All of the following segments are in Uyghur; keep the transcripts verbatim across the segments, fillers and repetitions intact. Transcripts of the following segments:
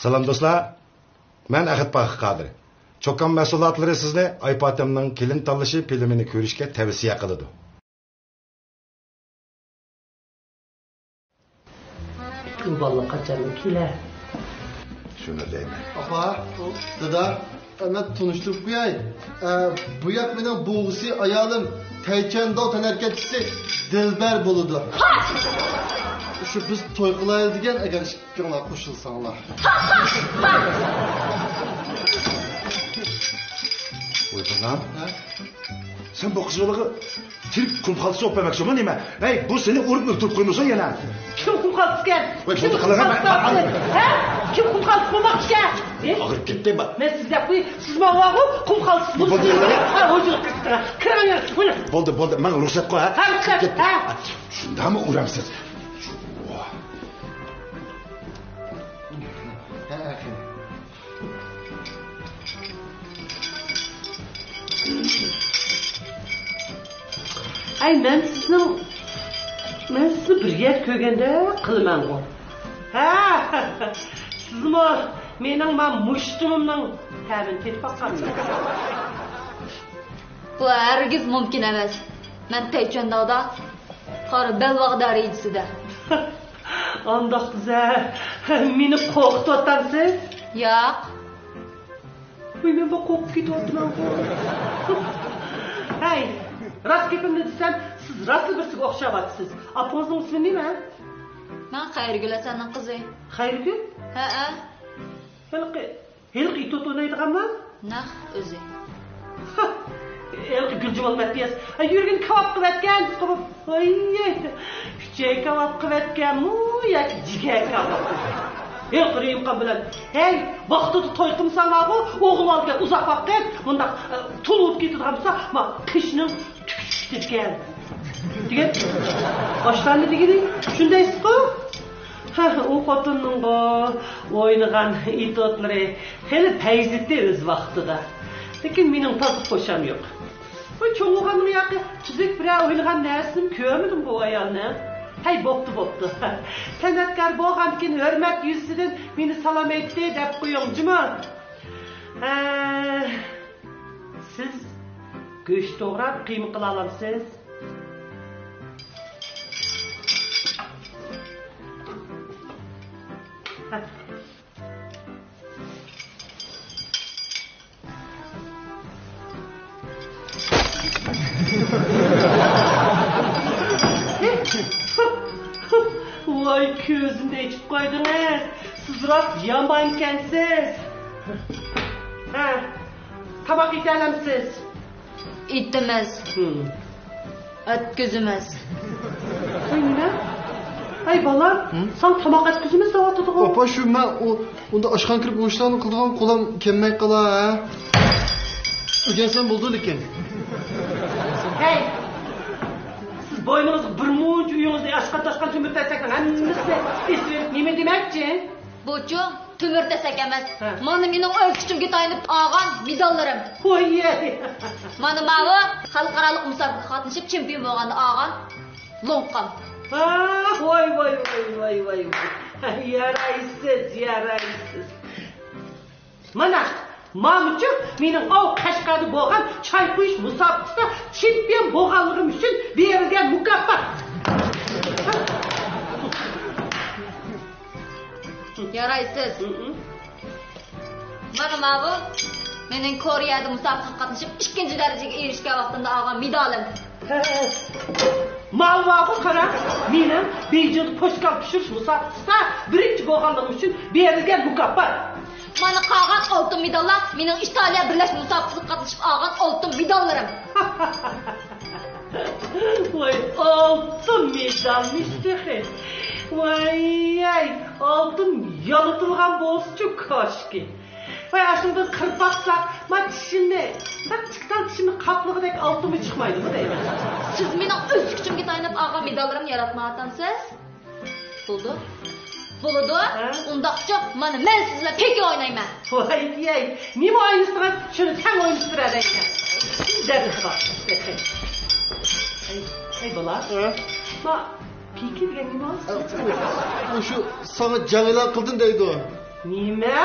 سالام دوستلار، مەن ئەخەت پاخىر قادىر. چوكان مەھسۇلاتلىرى سىزنى ئايپاتەمنىڭ كېلىن تاللىشى فىلىمىنى كۆرۈشكە تەۋسىيە قىلىدۇ. پۈتۈن بالىلار قاچانمۇ كېلە؟ شۇنى دەيمەن. ئاپا، دادا، مەن تونۇشتۇرۇپ قوياي. ئە، بۇ ياق مېنىڭ بوغىسى ئايالىم، تەيچەنداۋ تەنھەرىكەتچىسى دىلبەر بولىدۇ. شۇ بىز توي قىلايلى دېگەن، ئەگەر ئىككىڭلار قوشۇلساڭلار. ۋاي بالام. ھە؟ سەن بۇ قىز بالىغا تىرىك قۇم خالتىسى ئوقۇپ بەرمەكچىمۇ نېمە؟ ھەي، بۇ سېنى ئۇرۇپ ئۆلتۈرۈپ قويمىسۇن يەنە. كىم قۇم خالتىسىكەن؟ ۋاي، بولدى، قىلىڭ، مەن، مەن، ھە؟ كىم قۇم خالتىسى بولماقچى؟ ئاغرىپ كەتتى، مەن. مەن سىزگە قوي، سىز ماۋۇ قۇم خالتىسى بولدى، بولدى. ھە، ھوجىلىق كىرىڭ، كىرىڭ، بولدى. بولدى، بولدى، ماڭا رۇخسەت قوي، ھە؟ ھە، رۇخسەت، ھە. شۇنداقمۇ ئۇرامسىز؟ ھە، ھە، قېنى. ئەي، مەن سىزنىڭ، مەن سىزنى بىر يەردە كۆرگەندەك قىلىمەنغۇ. ھە، سىزمۇ مېنىڭ ما مۇشتۇمۇمنىڭ تەمىنى تېتىپ باققانسىز. بۇ ھەرگىز مۇمكىن ئەمەس. مەن تەيچۈەنداۋدا قارا بەلباغ دەرىجىسىدە. ئانداق دېسە، مېنى قورقۇتۇۋاتامسىز؟ ياق. ۋوي، مەن بۇ قورقۇپ كېتىۋاتىمەنغۇ. ھەي، راست گېپىمنى دېسەم، سىز راستلا بىرسىگە ئوخشاۋاتىسىز. ئاپىڭىزنىڭ ئىسمى نېمە؟ مەن خەيرىگۈل ھەسەننىڭ قىزى. خەيرىگۈل؟ ھەئە. ھېلىقى، ھېلىقى ئىت ئوت ئوينايدىغانمۇ؟ نەق ئۆزى. ھا، ھېلىقى گۈلجۇمال مەتىيەس. ھە، يۈرىكىنى كاۋاپ قىلىۋەتكەن، قىلىپ. ۋاي، ئۈچەي كاۋاپ قىلىۋەتكەنمۇ ياكى جىگەر كاۋاپ؟ ھېلىقى رېيىمخان بىلەن. ھەي، ۋاقتىدا توي قىلمىساڭلارغۇ، ئوغۇل بالا دېگەن ئۇزاق ۋاقىت، مۇنداق، ئە، تولا بولۇپ كېتىدىغان بولسا، ما قىشنىڭ تۈكى چۈشۈپ كېتىدىكەن. دېگەن باشلاندى دېگىنى، شۇندايسىزغۇ؟ ھە، ئۇ خوتۇننىڭغۇ ئوينىغان ئېتوتلىرى خېلى پەيزىتتى ئۆز ۋاقتىدا. لېكىن مېنىڭ تازا خوشام يوق. بۇ چوڭ بولغاندىن ياقى تۈزۈك بىرەر ئوينىغان نەرسىنىمۇ كۆرمىدىمغۇ ئۇ ئايالنىڭ. ھەي، بوپتۇ، بوپتۇ. سەنئەتكار بولغاندىكىن ھۆرمەت يۈزىسىدىن مېنى سالام ئېيتتى دەپ قويۇڭ جۇمۇ. ھە، سىز گۆش توغراپ قىيما قىلالامسىز؟ ۋاي، كۆزۈمنى ئېچىپ قويدىڭىز. سىز راست يامانكەنسىز. ھە، تاماق ئېتەلەمسىز؟ ئېتىمىز. ھىم. ئەتكۈزىمىز. ھەي، نېمە؟ ھەي، بالام، ھىم؟ ساڭا تاماق ئەتكۈزىمىز دەۋاتىدىغۇ. ئاپا، شۇ مەن ئۇ، ئۇندا ئاشخانا كىرىپ ئۇ ئىشلارنى قىلىدىغان قولام كەلمەي قالا، ھە؟ ئۆگەنسەم بولىدۇ لېكىن. ھەي، سىز بوينىڭىزغا بىر مۇنچە ئۆيىڭىزنى ئاچقان-چاچقان تۆمۈر تەرسەكنىڭ ھەممىسىنى ئېسىۋېلىپ نېمە دېمەكچى؟ بۇچۇ، تۆمۈر تەسەك ئەمەس. ھە. مانا مېنىڭ ئۆز كۈچۈمگە تايىنىپ ئالغان مېداللىرىم. ھوييەي. مانا ماۋۇ خەلقئارالىق مۇسابىقىگە قاتنىشىپ چېمپىيون بولغاندا ئالغان لوڭقام. ھا، ۋاي، ۋاي، ۋاي. يارايسىز، يارايسىز. مانا، مانىچۇ مېنىڭ ئاۋۇ قەشقەردە بولغان چاي قۇيۇش مۇسابىقىسىدا چېمپىيون بولغانلىقىم ئۈچۈن بېرىلگەن مۇكاپات. يارايسىز. مانا ماۋۇ مېنىڭ كورېيەدە مۇسابىقىگە قاتنىشىپ ئىككىنچى دەرىجىگە ئېرىشكەن ۋاقتىمدا ئالغان مېدالىم. ماۋۇ، ماۋۇ قارا، مېنىڭ بېيجىڭدا پوشكال پىشۇرۇش مۇسابىقىسىدا بىرىنچى بولغانلىقىم ئۈچۈن بېرىلگەن مۇكاپات. مانا قالغان ئالتۇن مېداللار مېنىڭ ئىتالىيە بىرلەشمە مۇسابىقىسىگە قاتنىشىپ ئالغان ئالتۇن مېداللىرىم. ۋاي، ئالتۇن مېدالمىش تېخى. ۋاي، ئاي، ئالتۇن يالىتىلغان بولسىچۇ كاشكى. ۋاي، ئاشۇندىن قىرىپ باقساق، ما چىشىمنى، بىر چىقتان چىشىمنى قاپلىغۇدەك ئالتۇنمۇ چىقمايدۇ دەيمەن. سىز مېنىڭ ئۆز كۈچۈمگە تايىنىپ ئالغان مېداللىرىمنى ياراتمايۋاتامسىز؟ بولدى. بولىدۇ. ھە؟ ئۇنداقچۇ، مانا مەن سىز بىلەن پېكىن ئوينايمەن. ۋاي، يەي، نېمە ئوينىسىڭىز، شۇنى تەڭ ئوينىشىپ بېرەلەيمەن. دەپ باق. ھەي، ھەي، بالا. ھە؟ ما، پېكىن دېگەن نېمە؟ ئۇ شۇ ساڭا جەڭ ئېلان قىلدىم دەيدۇ. نېمە؟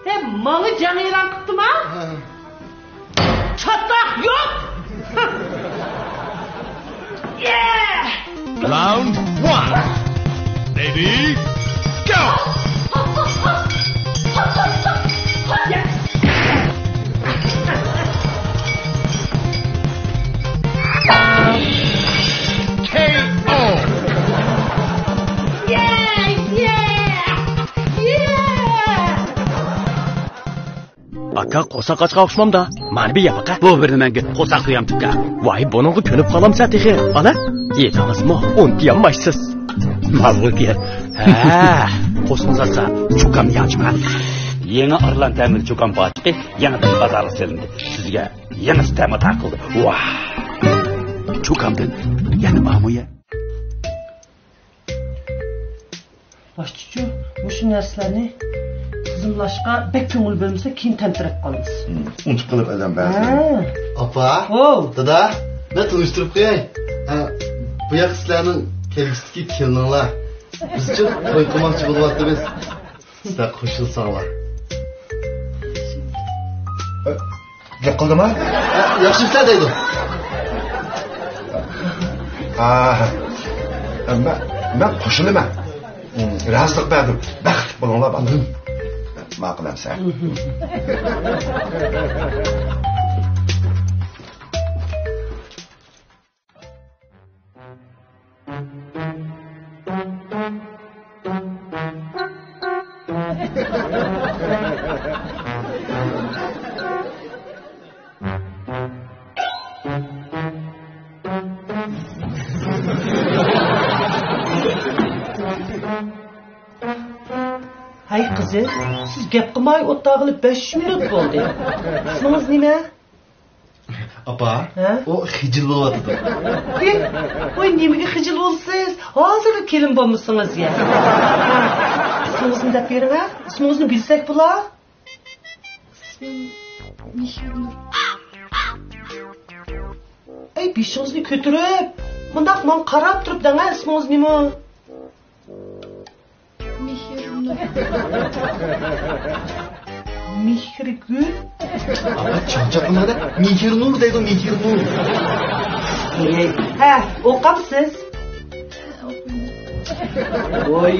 سەن ماڭا جەڭ ئېلان قىپتىما؟ چاتاق يوق! Yeah! Round one. Ready, go! K O. Yeah, yeah, yeah. ئاكا، قورساق ئاچقان ئوخشىمامدا؟ مانا بىر يەپ باقە. بۇ بىر نېمەڭگە قورساق سۆيەمتىككە. ۋاي، بۇنىڭغا كۆنۈپ قالامسەن تېخى. ئانا، يېدىڭىزمۇ؟ ئۇنتۇيالمايسىز. ماۋۇ گەپ. ھە، قورسىقىڭىز ئاچسا، چۇكام ياچما. يېڭى ئارلان تەمىلى چۇكام پاچىقى يېڭىدىن بازارغا سېلىندى. سىزگە يېڭىسى تەمى تارقىلدى. ۋاھ! چۇكامدىن يەنە بارمۇ يە؟ باشتىچۇ، مۇشۇ نەرسىلەرنى تىزىملاشقا بەك كۆڭۈل بۆلمىسەك، كېيىن تەمتىرەپ قالىمىز. ئۇنتۇپ قېلىپ ئادەم بەزىدە. ھە. ئاپا، ھو. دادا، مەن تونۇشتۇرۇپ قوياي. ھە، بۇ ياق سىلەرنىڭ كەلگۈسىدىكى كېلىنىڭلار. بىزچۇ توي قىلماقچى بولۇۋاتىمىز. سىلەر قوشۇلساڭلار. گەپ قىلدىما؟ ياخشىمسەن دەيدۇ. ئاھ، مەن، مەن قوشۇلىمەن. رازىلىق بەردىم. بەختلىك بولۇڭلار، بالام. ماقۇل ئەمسە. ھەي قىزىم، سىز گەپ قىلماي ئولتۇرغىلى بەش مىنۇت بولدى. ئىسمىڭىز نېمە؟ ئاپا، ھە؟ ئۇ خىجىل بولۇۋاتىدۇ. ۋىي، ۋاي، نېمىگە خىجىل بولىسىز؟ ھازىرلا كېلىن بولمىسىڭىز يا. ھە، ئىسمىڭىزنى دەپ بېرىڭ، ھە؟ ئىسمىڭىزنى بىلسەك بولا. ئىسمىم مېھرىنۇر. ئەي، بېشىڭىزنى كۆتۈرۈپ، مۇنداق ماڭا قاراپ تۇرۇپ دەڭ، ھە، ئىسمىڭىز نېمە؟ مېھرىگۈل. مېھرىگۈل؟ ئاپا، چاقچاق قىلماڭ-دە. مېھرىنۇر دەيدۇ، مېھرىنۇر. ھە، ئوقامسىز؟ ۋاي،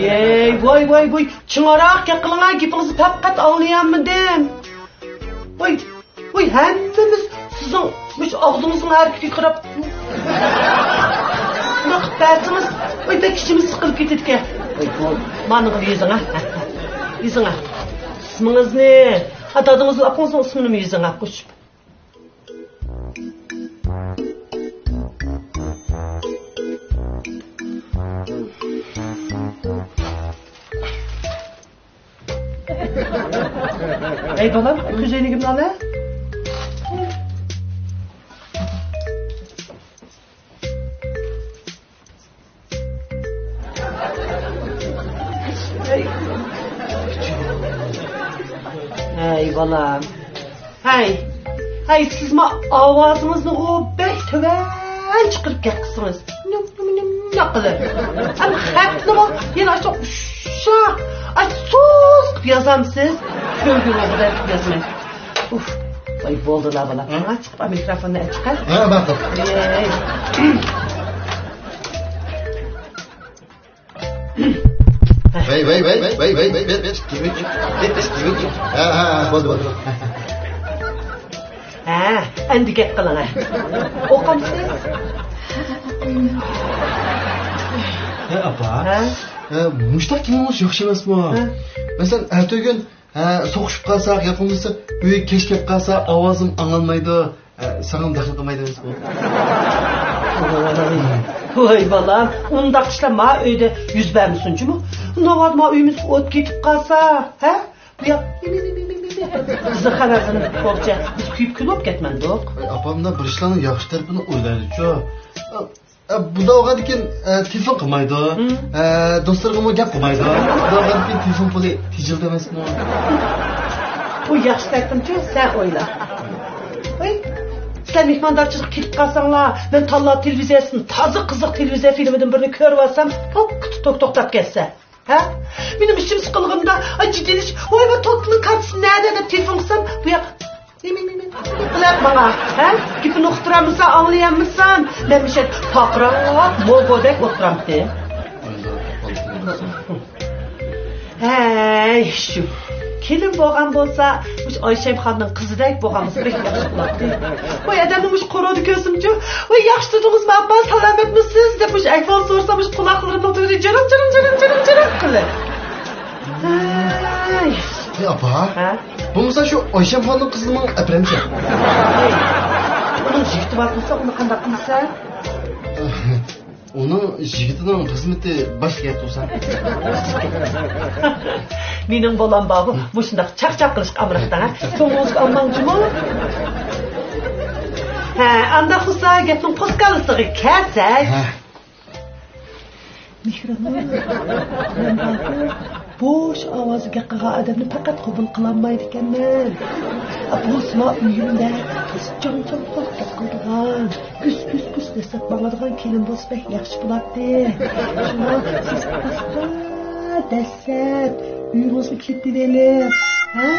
ۋاي، ۋاي، ۋاي. چىڭراق گەپ قىلىڭا، گېپىڭىزنى پەقەت ئاڭلىيالمىدىم. ۋاي. ۋاي، ھەممىمىز سىزنىڭ مۇشۇ ئاغزىڭىزنىڭ ھەرىكىتىگە قاراپ، شۇنداق قىلىپ بەرسىڭىز، ۋاي، بەك ئىچىمىز سىقىلىپ كېتىدىكەن. ۋاي، بول، مانىغىلا يېزىڭ، ھە. يېزىڭ، ھە. ئىسمىڭىزنى، ھە، دادىڭىزنىڭ، ئاپىڭىزنىڭ ئىسمىنىمۇ يېزىڭ، ھە، قوشۇپ. ئەي بالام، كۆزەينىكىمنى ئال ھە. ئەي بالام. ھەي، ھەي، سىزمۇ ئاۋازىڭىزنىغۇ بەك تۆۋەن چىقىرىپ گەپ قىلسىڭىز. نېمە، نېمە، نېمە قىلىپ؟ ھەم خەتنىمۇ يەنە ئاشۇ ئۇششاق، ئاي، سۇس قىلىپ يازامسىز؟ كۆرگۈڭىزدەك قىلىپ يازماي. ئۇف، ۋاي، بولدىلا، بالام. ھە؟ ھە، چىقىپ، مىكروفوننى ئاچىقە. ھە، ماقۇل. ئەي. ۋەي، ۋەي، ۋەي، ئىككى، ئۈچ، ئىككى، ئۈچ. ھە، ھە، ھە، بولدى، بولدى. ھە، ئەمدى گەپ قىلىڭ، ھە. ئوقامسىز؟ ھە، ئاپا. ھە؟ ھە، مۇشتاق كىمىڭىز ياخشى ئەمەسمۇ؟ ھە. مەسىلەن، ئەتىگۈن، ھە، سوقۇشۇپ قالساق، يا بولمىسا ئۆيگە كەچ كەپ قالسا، ئاۋازىم ئاڭلانمايدۇ. ئە، ساڭىمۇ دەخلى قىلمايدۇ ئەمەسمۇ؟ ۋاي بالام، ئۇنداق ئىشلار ما ئۆيدە يۈز بەرمىسۇن جۇمۇ. ناۋادا ما ئۆيىمىزگە ئوت كېتىپ قالسا، ھە؟ بۇ ياق، قىزىق خەۋەرلىرىنى كۈتۈپ بولغۇچە بىز كۆيۈپ كۈل بولۇپ كەتمەمدۇق؟ ۋاي، ئاپام بىر ئىشلارنىڭ ياخشى تەرىپىنى ئويلايدۇچۇ. ئە، بۇنداق بولغاندىكىن، ئە، تېلېفون قىلمايدۇ. ھىم. ئە، دوستلىرىغىمۇ گەپ قىلمايدۇ. بۇنداق بولغاندىكىن تېلېفون پۇلى تېجىلدى ئەمەسمۇ؟ بۇ ياخشى تەرىپىنچۇ، سەن ئويلا. ۋاي، سىلەر مېھماندارچىلىققا كېلىپ قالساڭلار، مەن تاللا تېلېۋىزىيەسىدىن تازا قىزىق تېلېۋىزىيە فىلىمىدىن بىرنى كۆرۈۋالسام، توك، توك، توختاپ كەتسە. ھە؟ مېنىڭ ئىچىم سىقىلغىنىدا، ئاي، جىددىيلىشىپ، ۋاي، ۋاي، توتنىڭ كارتىسى نەدە دەپ تېلېفون قىلسام، بۇ ياق، نېمە، نېمە، نېمە قىلىپ ماڭا، ھە؟ گېپىنى ئۇقتۇرالمىسا، ئاڭلىيالمىسام، مەن مۇشۇ پارقىراپ، موگودەك ئولتۇرامتى. ھەي، شۇ. كېلىن بولغان بولسا، مۇشۇ ئايشەمخاننىڭ قىزىدەك بولغان بولسا بەك ياخشى بولاتتى. ۋاي، ئادەمنى مۇشۇ قورۇدا كۆرسەمچۇ، ۋاي، ياخشى تۇردىڭىزمۇ، ئاپا، سالامەتمۇسىز دەپ مۇشۇ ئەھۋال سورىسا، مۇشۇ قۇلاقلىرىمنىڭ تۈۋىدە جىرىڭ، جىرىڭ، جىرىڭ، جىرىڭ، جىرىڭ قىلىپ. ھەي. ئەي، ئاپا. ھە؟ بولمىسا شۇ ئايشەمخاننىڭ قىزىنىمۇ ئەپىرەمسەن. ئۇنىڭ يىگىتى بار بولسا، ئۇنى قانداق قىلىسەن؟ ئۇنىڭ يىگىتىنىڭ خىزمىتى باشقا گەپ تۇرسا. مېنىڭ بالام بارغۇ، مۇشۇنداق چاقچاق قىلىشقا ئامراقتا، ھە؟ كۆڭلىڭىزگە ئالماڭچىمۇ؟ ھە، ئانداق بولسا گەپنىڭ پوسكالىسىغا كەلسەك. ھە. مېھرىنۇر، مەن بارغۇ، بوش ئاۋازدا گەپ قىلغان ئادەمنى پەقەت قوبۇل قىلالمايدىكەنمەن. بولسىلا ئۆيۈمدە توسۇپ جاڭ-جاڭ گەپ قىلىدىغان، گۈس-گۈس-گۈس دەسسەپ ماڭىدىغان كېلىن بولسا بەك ياخشى بولاتتى. شۇڭا سىز ئاستا دەسسەپ ئۆيىڭىزگە كېتىۋېلىڭ. ھە؟